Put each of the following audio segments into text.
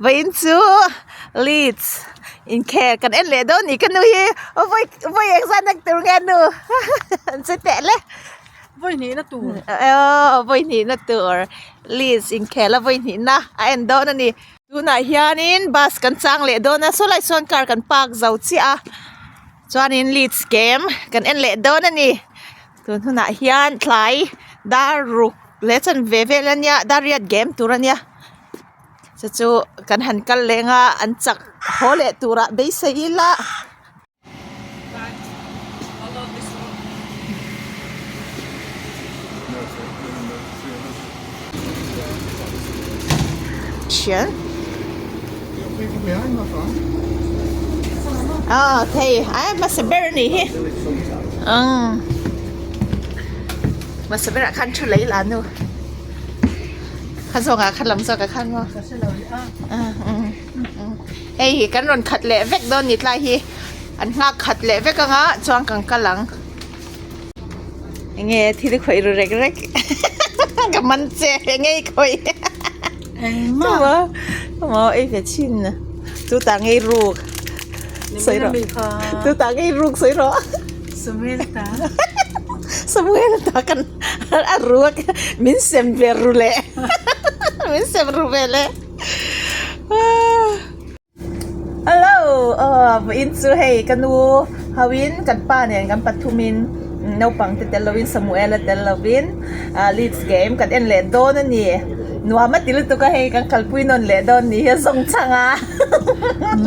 Vawiin chu Leeds inkhel kan en leh dawn ni ka nu hi vawi vawi engzat na tur nge nu an che teh le. Vawi hnihna tur. Aw vawi hnihna tur Leeds inkhel a vawi hnihna a en dawn a ni. Tunah hianin bus kan chang leh dawn a saw lai sawn car kan park zo chiah a chuanin Leeds game kan en leh dawn a ni. Tun hunah hian tlai dar ruk leh chan ve vel a nia dar riat game tur a nia chu chu kan han kal leng a an chak haw leh turah beisei ila. Thian ah thei ai hmasa ber a nih hi umm hmasa berah khan thu lei la nu kha zawngah kha lam zawkah khan maw hei hi kan rawn khat leh vek dawn ni tlai hi an nghak khat leh vek anga chuan kan kal ang. Enge thil i khawih ru rek rek ka man che enge i khawih Engmah maw ei ve chin chutah ngei ruk sawi rawh chutah ngei ruk sawi rawh Samuel ta Samuel ta kan a ruak min sem ve ru leh min sem ru ve leh. Hello aw vawiin chu hei ka nu hoin kan pa nen kan pathumin naupang te tel lovin Samuel a tel lovin ah leads game kan en leh dawn a ni nuam a ti lutuk a hei kan kalpui nawn leh dawn ni hi a zawng chhang a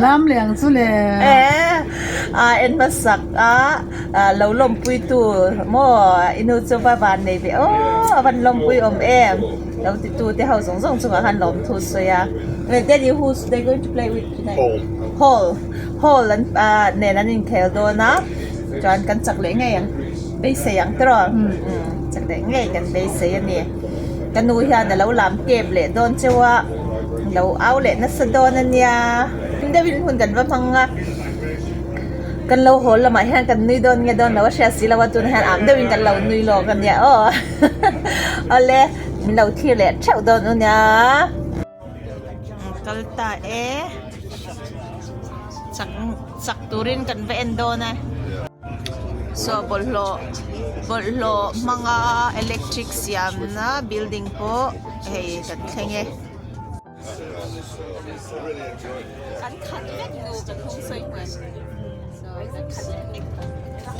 lam leh ang chu le eh a en hmasak a ah lo lawmpui tu maw i nu chu va van nei ve aw a van lawmpui awm em. Lo ti tu te ho zawng zawng chungah khan lawmthu sawi a Daddy who's they going to play with tonight? Hall. Hall. Hall an ah nen an inkhel dawn a chuan kan chak leh ngei ang beisei ang tiraw umm chak leh ngei kan beisei a ni ka nu hian a lo lam kep leh dawn cheu a lo au leh nasa dawn a nia hlim deuhin hun kan va hmang a kan lo haw lamah hian kan nui dawn nge dawn lo a hriat si lo a tunah hian am deuhin kan lo nui lawk a nia aw. Awle min lo thlir leh theuh dawn u nia. Kal ta e. Chak chak turin kan va en dawn e. Saw bawlhhlawh bawlhhlawh hmanga electric siamna building pawh hei kan thleng e. Kan khat vek nu kan hung sawi hmel so kan khat leh vek tawh.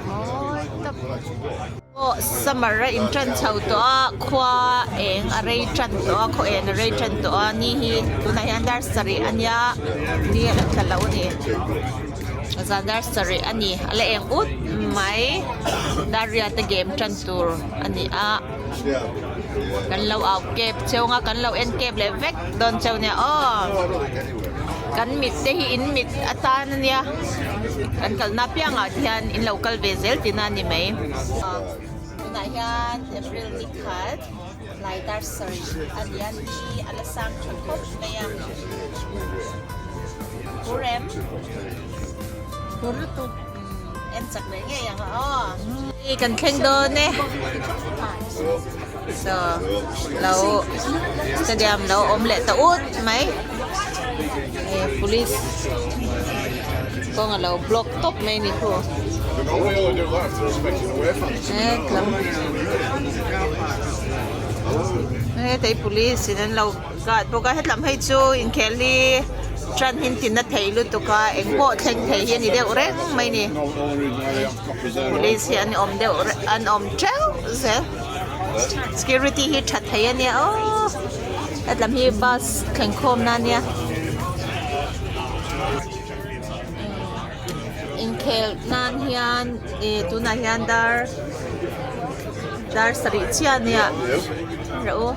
Mawi tak pawh summer a in tan chho tawh a khua eng a rei tan tawh a khaw eng a rei tan tawh a ni hi tunah hian dar sarih a nia ni a la tla lo a ni zan dar sarih a ni a la eng ut mai dar riat a game tan tur a ni a. Kan lo au kep cheu nga kan lo en kep leh vek dawn cheu nia aw kan mit te hi in mit atan ania kan kalna apiangah te hian in lo kal ve zel tihna a ni mai tunah hian April ni khat tlai dar sarih a ni a ni a la sang tha khawp mai a purem pur lutuk. En chak leh ngei ang aw. Hei kan thleng dawn e. So lo stadium lo awm leh ta ut mai. Hei police kawng a lo block tawp mai ni khu. Hetlam hetei police in an lo guard bawk a hetlam hei chu inkhel hi tan hin tin a thei lutuk a engpawh thleng thei hi a ni deuh reng mai a ni police hi an awm deuh an awm teuh zel security hi tha thei a nia aw hetlam hi bus thleng khawm na a nia inkhel nan hian ih tunah hian dar dar sarih chiah a nia rawh u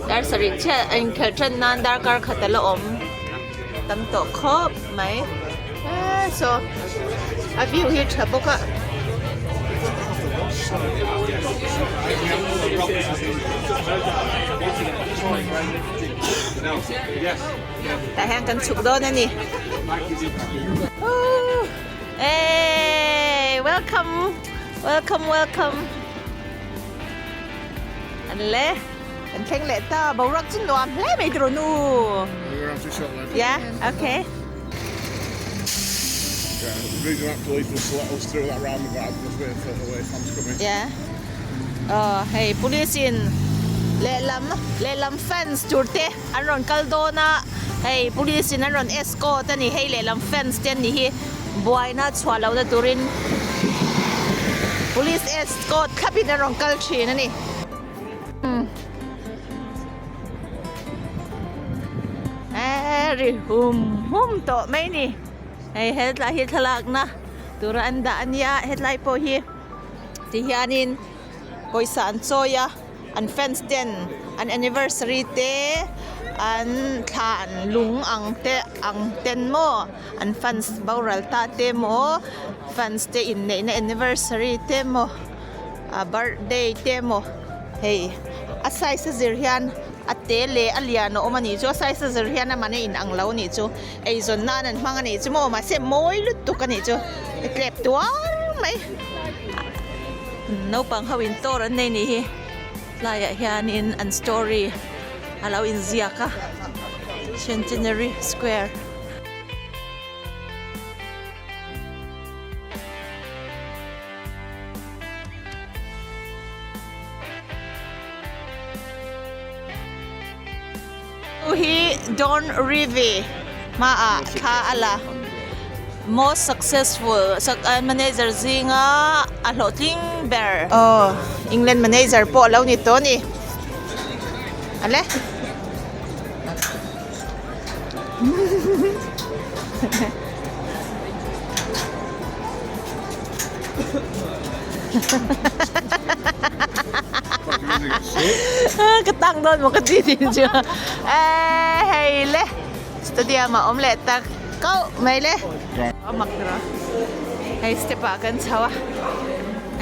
dar sarih chiah a inkhelh tan nan darkar khat a la awm tam tawh khawp mai eee saw a view hi a tha bawk a. Tah hian kan chhuk dawn a ni. Hey, welcome, welcome, welcome. An le kan thleng leh ta boruak chu nuam hle mai tiraw nu. Yeah, okay. Yeah. Oh, hei police in lehlam lehlam fans tur te an rawn kal dawn a hei police in an rawn escort a ni hei lehlam fans te an nih hi buaina chhuah lohna turin police escort thlap in an rawn kal thin a ni. Eee ri hum hum tawh mai ni hei hetlai hi thlalakna tura an dah a nia hetlai pawh hi ti hianin pawisa an chawi a an fans ten an anniversary te an thla an lung ang te ang ten maw an fans boral ta te maw fans te inneihna anniversary te maw. a birthday te emaw hei a size a zir hian a te leh a lian a awm a nih chu a size a zir hian a man a in ang lo a nih chu eizawn nan an hmang a nih chu maw mahse mawi lutuk a nih chu a tlep tuar mai naupang ho in tour an nei nih hi tlaiah hianin an story a lo inziak a centenary square. Tu hi Don Revie hmaah thla a la most successful manager zinga a hlawhtling ber. Aw England manager pawh a lo ni tawh a ni. Ale. Ka tang dawn maw ka ti tih chu eh hei le stadium a awm leh tak kauh mai le a mak rawh hei step ah kan chho a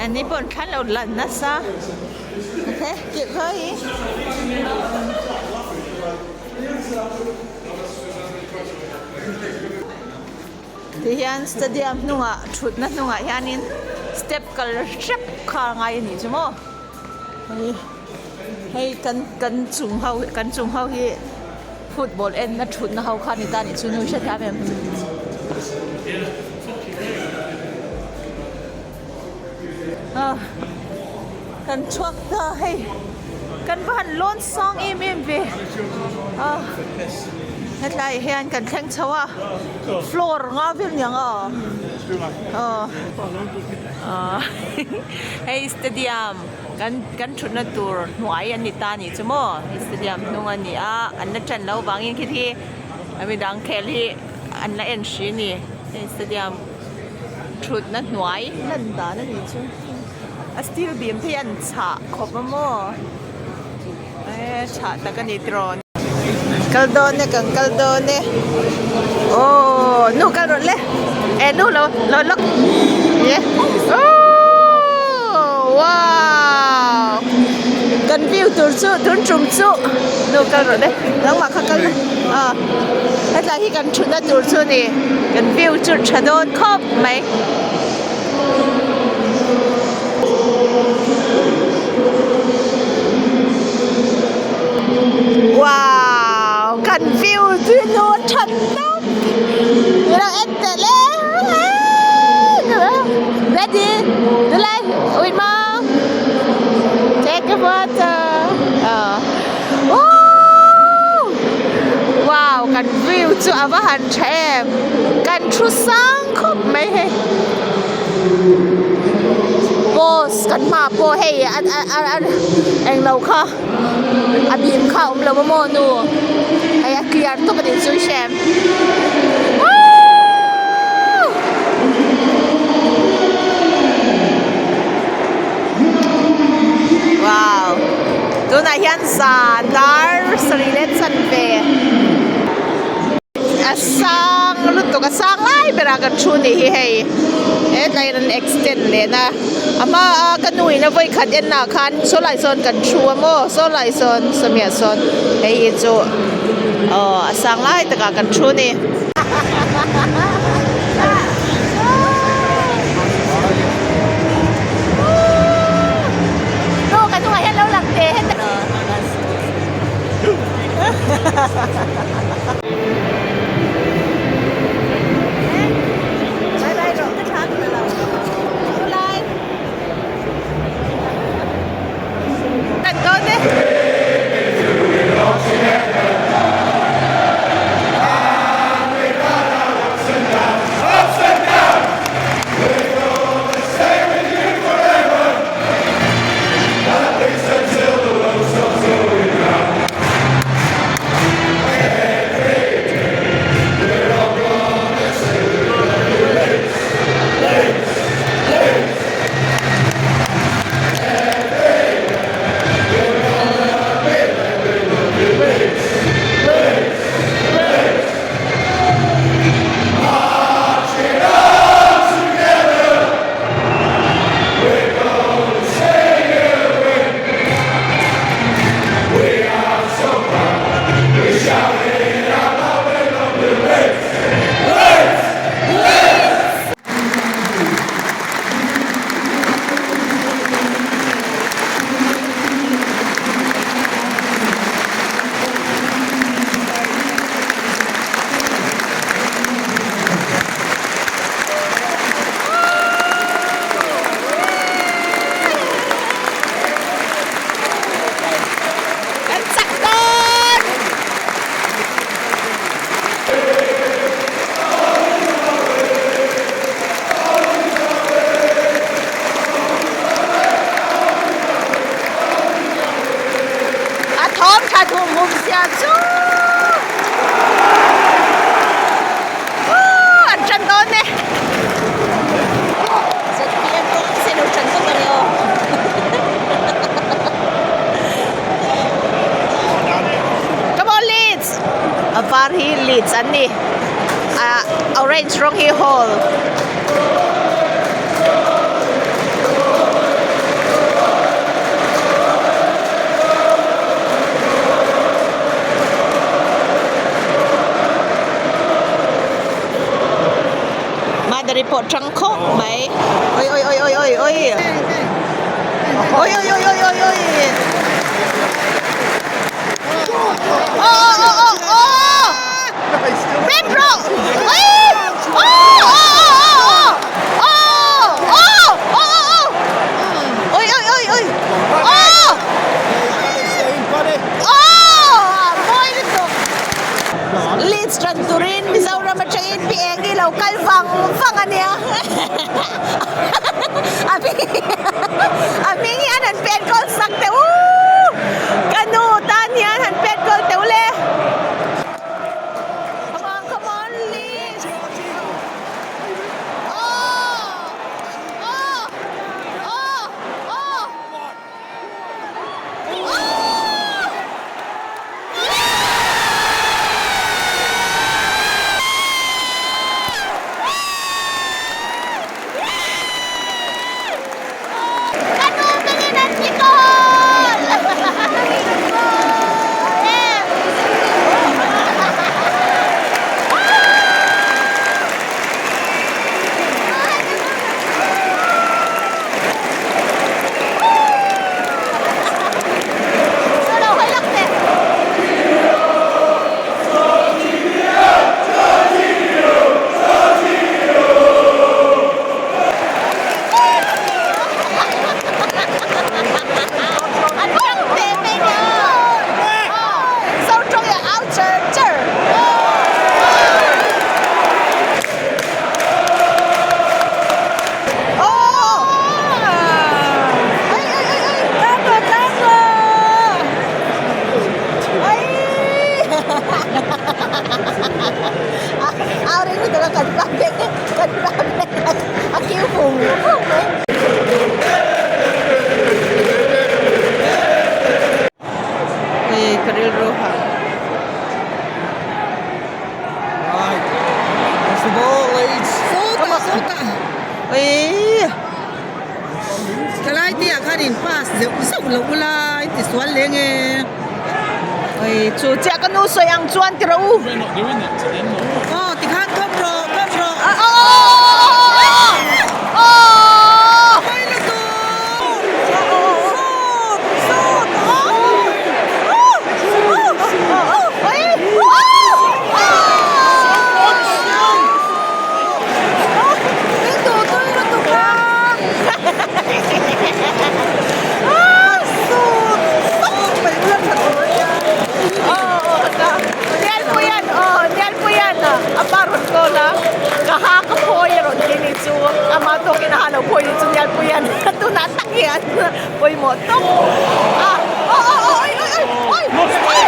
an ni pawh an thlan lo lan nasa he kih khawi Ti hian stadium hnungah thutna hnungah hianin step kal hrep kha a ngai a nih chu maw hei hei kan kan chung ho kan chung ho hi football enna thutna ho kha a ni ta a nih chu nu hrethiam em. Kan chhuak ta hei kan va han lawn sang em em ve a hetlai ah hian kan thleng chho a floor nga vel niang a aw hei stadium kan kan thutna tur hnuai an ni ta anih chu maw stadium hnung a ni a an la tan loh vangin khi khi midang khel hi an la en hrih a ni hei stadium. Thutna hnuai lan dan a nih chu a steel beam te hi an chhah khawp a maw e chhah tak a ni tiraw kal dawn e kan kal dawn e aww nu kal rawh le e nu lo lo lawk e aww wow kan view tur chu tun tum chu nu kal rawh le nangmah kha kal a hetlai hi kan thutna tur chu a ni. Kan view chu tha dawn khawp mai. Wow! Kan view chu nu tha tawp. Lo en teh le. Ready? Dulai, ui ma. Take a photo. Woo! Wow, kan view chu a va han tha em. Kan thu sang khawp mai hei. Post kan hma pawh hei a a a a englo kha a bim kha a awm lo a maw nu hei a clear tawp a nih chu i hre em. Woo! Wow! Tunah hian zan dar sarih leh chanve a sang lutuk a sang lai berah kan thu nih hi hei hetlai in an extend leh na a hma a ka nu in a vawi khat en ah khan saw lai sawn kan thu a maw saw lai sawn sawmiah sawn hei hi chu aw a sang lai takah kan thu a ni. Nu ka hnungah hian lo lang teh. zia chu Woo an tan dawn e ZPM rawng te lo tan bawk ani aw Come on Leeds a var hi Leeds an ni ah orange rawng hi Hall. Madari pawh tang khawp mai oi oi oi oi oi oi oi oi oi oi oi oi aw aw aw aw Pedro oi aw aw aw aw aw aw aw oi oi oi oi aw aw mawi lutuk Leeds tan turin Mizoram atangin pi eng hi lo kal vang vang ania a a hming hian han pet goal sak teh u ka nu tan hian han pet goal teh u le come on come on Leeds aw aw aw aw aw. Ka nu hmingin an ti kawl! An tang teh mai nia Zo tawng i au char char. Thalai te ah khan in pass zeuh zeuh loh ula in ti sual leng e. Oi chu chiah ka nu sawi ang chuan ti rawh u. Aw tikhan kawp rawh kawp rawh. Ka ha ka phawi a rawn ti ni chu ama tawkin a ha lo phawi ni chu Nialpuia'n tunah tak hian pawimawh tawp a aw aw aw oi oi oi oi oi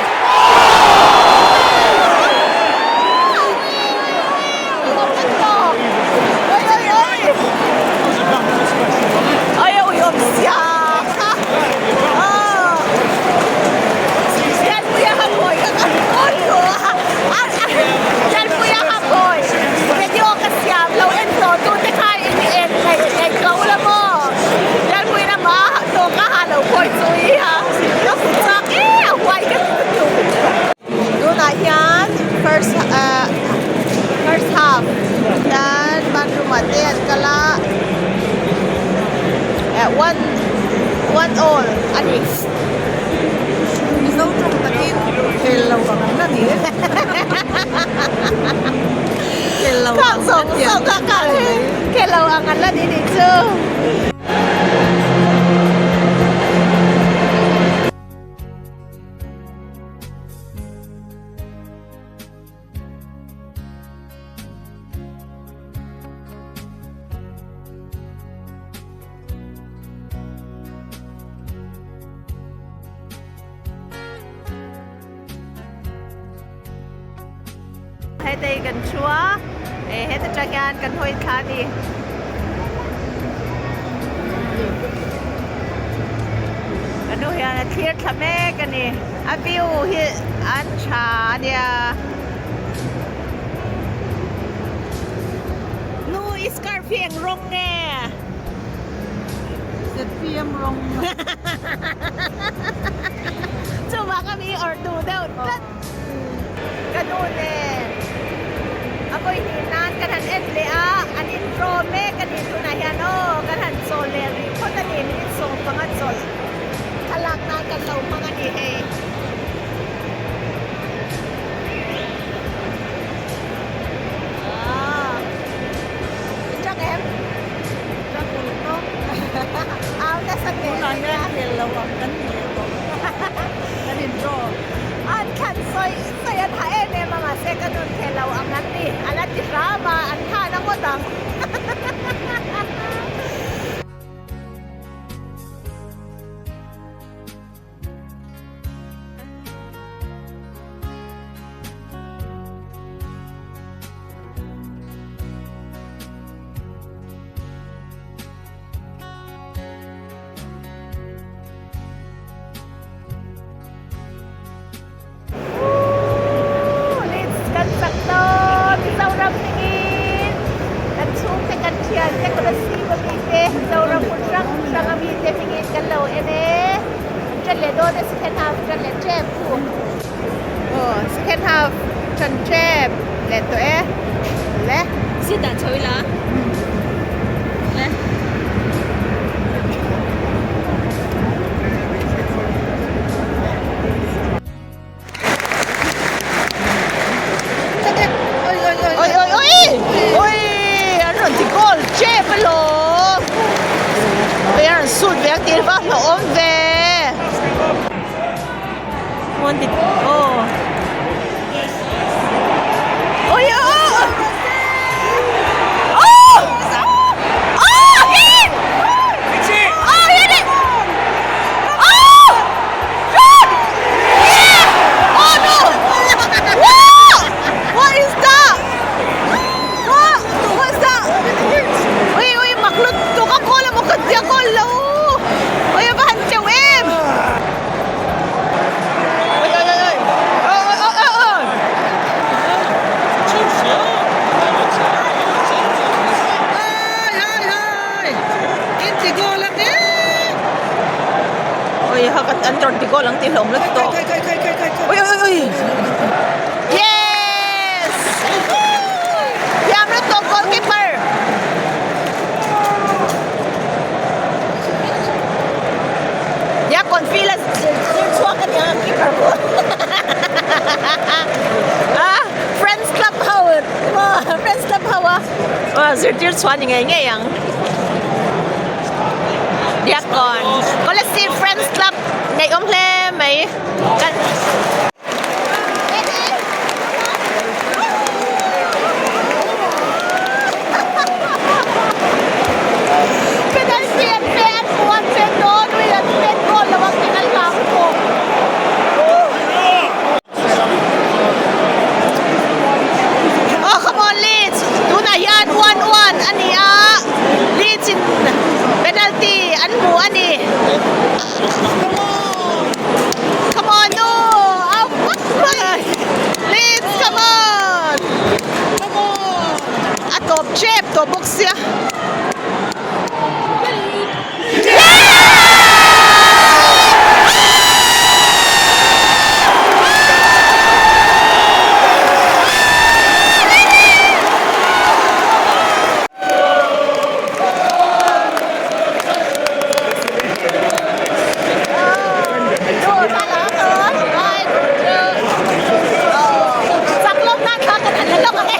oi oi oi Tunah hian first ah first half hian bathroom ah te an kal a eh one one all a ni. Mizo tawng takin khel lo ang an la ni e. Khel lo ang an ti ang Khel lo ang an la ni nih chu. Heta hi kan thu a, eh heta tang hian kan hawi thla a ni. Ka nu hian a thlir thla mek a ni. A view hi a tha a nia. Nu i scarf hi eng rawng nge? ZPM rawng. Chuvang a mi awrh duh deuh tlat. Ka nu nen a vawi hnih nan kan han en leh a, an in draw mek a ni tunah hian aw kan han chawl leh rih phawt a ni minute 15 chawlh thlalak nan kan lo hmang a ni hei. Aaa in tang em? Tang ulh tawp. Au nasa teh Tunah hian khel lo ang kan ni leh tawh. Kan in draw. An thlan sawi sawi an ha em em a mahse ka nun thei lo ang an ni. A la ti hram a, an khan a ngawt ang. Leeds kan chak dawn Mizoram hmingin kan chhungte kan thiante Kolasib ami te Mizoram hmun hrang hrang ami te hmingin kan lo en e an ṭan leh dawn e second half ṭan leh ṭep khu aw second half ṭan ṭep leh tawh e le. Seat ah chho ila le. Oi oi oi oi an rawn ti goal tep alawm oi an rawn shoot ve a tir vak hlauh awm ve One ti oh oi oh oh oh hit oh hit it oh shoot yeah oh no wow what is that what what's that ui ui mak lutuk a goal emaw ka tia goal lo ui a va han teuh em ui ui ui ui ui ui ui ui Hai hai hai in ti goal ang e ui ha ka an rawn ti goal ang tih hlawm lutuk khai khai khai khai khai khai ui ui ui yes thiam lutuk goalkeeper Ya confi la zir chhuak a nia keeper pawh ah friends club ho friends club ho a zirtir chhuah ni ngei ngei ang Diakon Kolasib friends club ngaih awm hle mai kan Penalty an pe an hmu an pet dawn ui an pet goal lo ang tih an hlau bawk. Oh come on Leeds tunah hian 1-1 a ni a Leeds in penalty an hmu a ni. Come on nu au vak mai Leeds come on Come on a tawp tep tawh bawk sia. Chak lawk nan kha kan han la lawk ang e.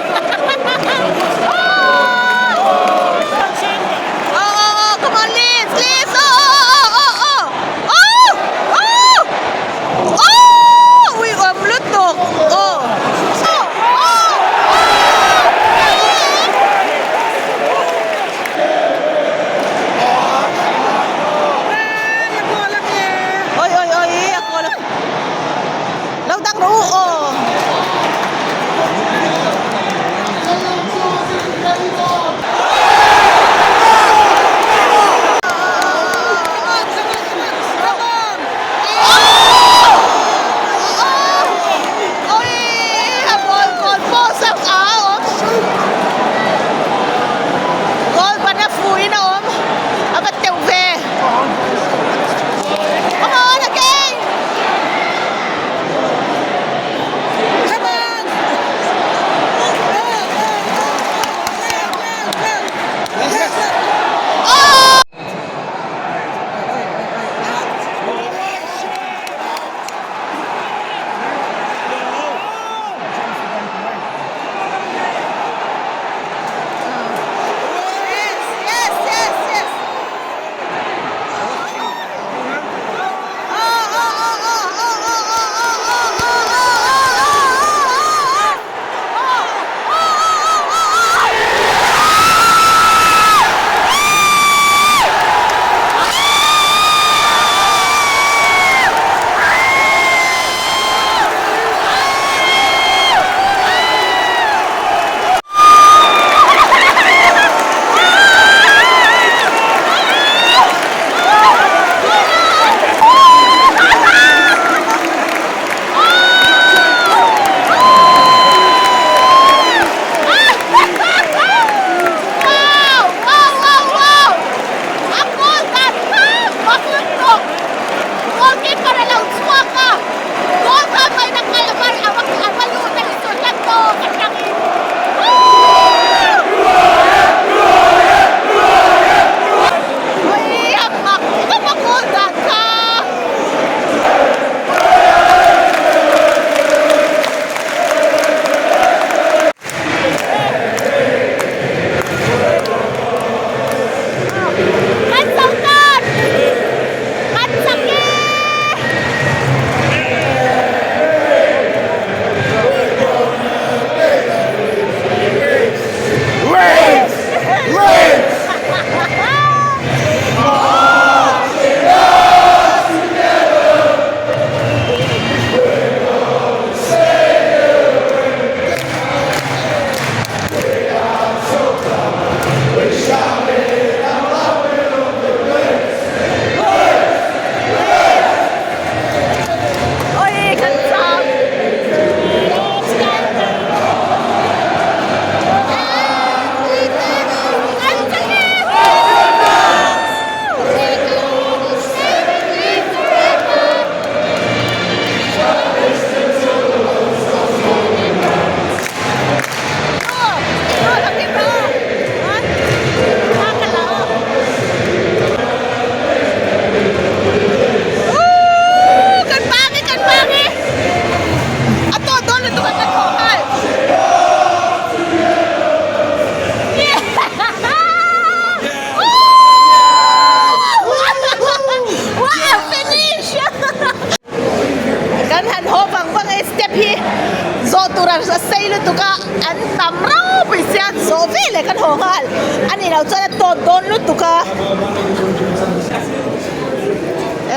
lutuk a an tam ropui sia an zawh veleh kan haw nghal a nih loh chuan a tawt dawn lutuk a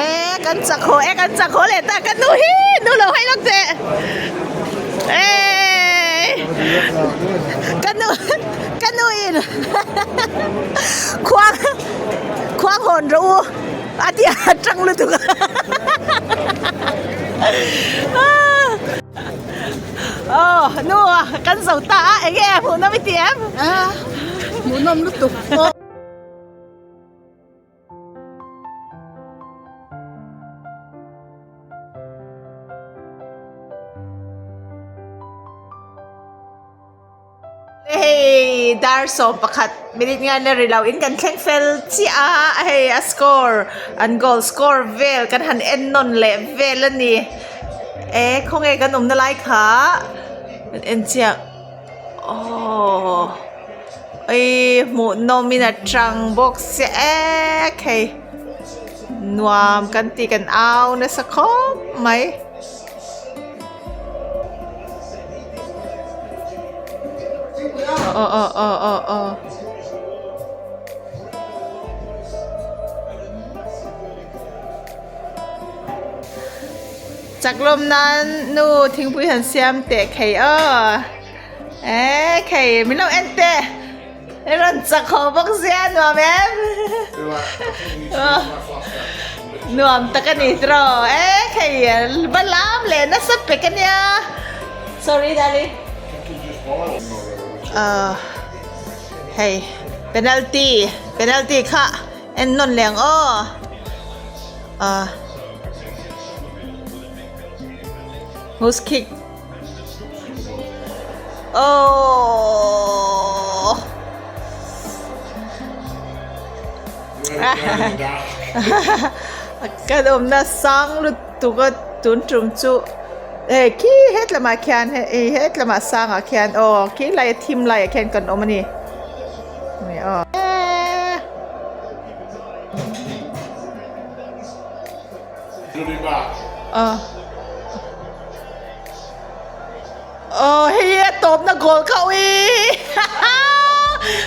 e kan chak haw e kan chak haw leh ta ka nu hi nu lo haih lawk teh e ka nu ka nu in khuang khuang hawn rawh u a ti a tang lutuk a aw nu kan zo ta a eng nge hmuhnawm i ti em hmuhnawm lutuk pawh. Hei dar 11 minute nge an la ri lo in kan thleng fel chiah a hei a score an goal score vel kan han en nawn leh vel a ni e khawnge kan awmna lai kha kan en chiah aww ei hmuh nawm in a tang bawk sia ek hei nuam kan tih kan au nasa khawp mai. Aw aw aw aw aw. Chak lawm nan nu thingpui han siam teh khei aw. E khei min lo en teh. I rawn chak haw bawk sia nuam em. Nuam tak a ni tiraw e khei va lam leh nasa pek a nia. Sorry darling. Ahh hei penalty penalty kha en nawn leh ang aw ahh who's kick Aww Kan awmna sang lutuk a tun tum chu hei khi hetlamah khian hei hetlamah sangah khian aw khi lai a thim laiah khian kan awm a ni aw. Aw hei hi a tawpna goal kha ui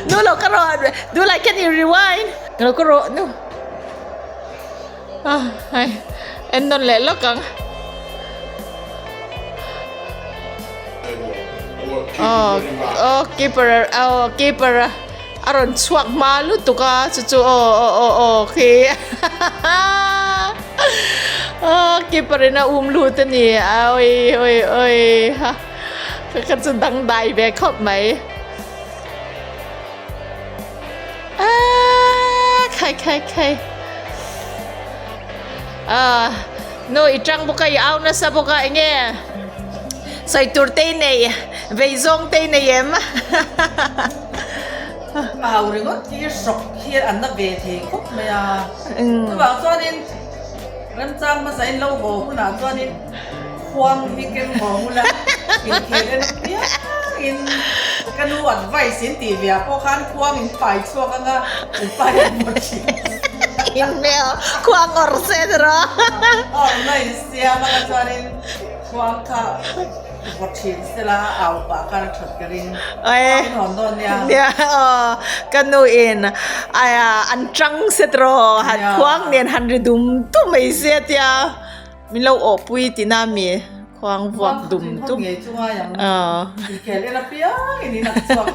nu lo ka rawh do like can you rewind lo ka rawh nu ah hei en nawn leh lawk ang aw aw keeper aw keeper a a rawn chhuak hma lutuk a chu chu aw aw aw aw khi aw keeper in a um lut a ni awi awi awi ha ka ka chu dangdai ve khawp mai aaa khai khai khai ah nu i tang bawk a i au nasa bawk a eng nge sawi tur te i nei vei zawng te i nei em. Au ringawt hi hrawk hi an na ve thei khawp mai a. Chuvang chuanin remchang hmasain lo haw hunah chuanin khuang hi keng haw hula inkhel en apiangin ka nu advice in tih ve ah pawh khan khuang in pai chhuak anga in pai ang maw thin. In hmel khuang awrh se tiraw. Awrhna in siam anga chuanin khuang kha. Vaw thin sela au pah khan a that ka ring. Khuang in hawn dawn nia. Nia aw ka nu in an chang se tiraw han khuang nen han ri dum dum mai se tia min lo awh pui tina mi khuang vuak dum dum. Khuang ngei chu ngai ang. Inkhel en apiang in in an chhuak.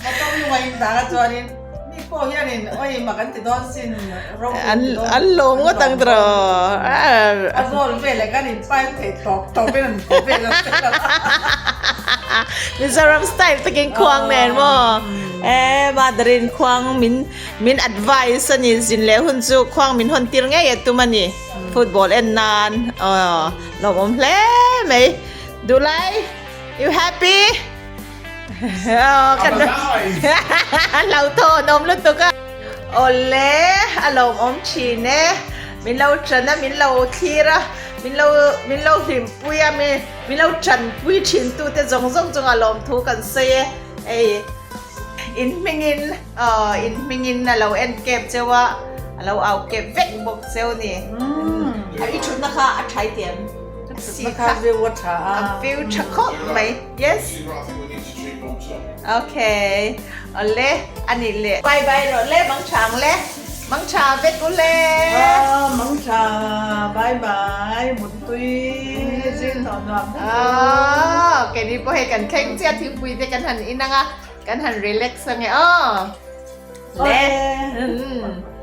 Motor hnungah in dah a chuanin. Mi pawh hianin awi mak an ti dawn sin ro an ti dawn. An lawm ngawt ang tiraw. A zawl veleh kan in pain thei tawp tawp in an haw vel a vel a. Mizoram style takin khuang nen maw. E mother-in khuang min min advice a ni zin leh hun chu khuang min hawn tir ngei a tum a ni. Football en nan aw lawmawm hle mai. Duhlai you happy? Hlauhthawn awm lutuk a. Awle a lawmawm thin e. Min lo tan a, min lo thlir a, min lo min lo hlimpui a, min lo tanpui thin tute zawng zawng chunga lawmthu kan sawi e. Hei in hmingin aw in hmingin a lo en kep cheu a, a lo au kep vek bawk cheu ni. I thutna kha a thai tiam. Si kha view a tha a view tha khawp mai yes okay awle ani le bye bye rawh le mang tha ang le mang tha vek u le mang tha bye bye muttui zing tawh nuam aw keini pawh hei kan thleng chiah thingpui te kan han in ang a kan han relax ang e aw le.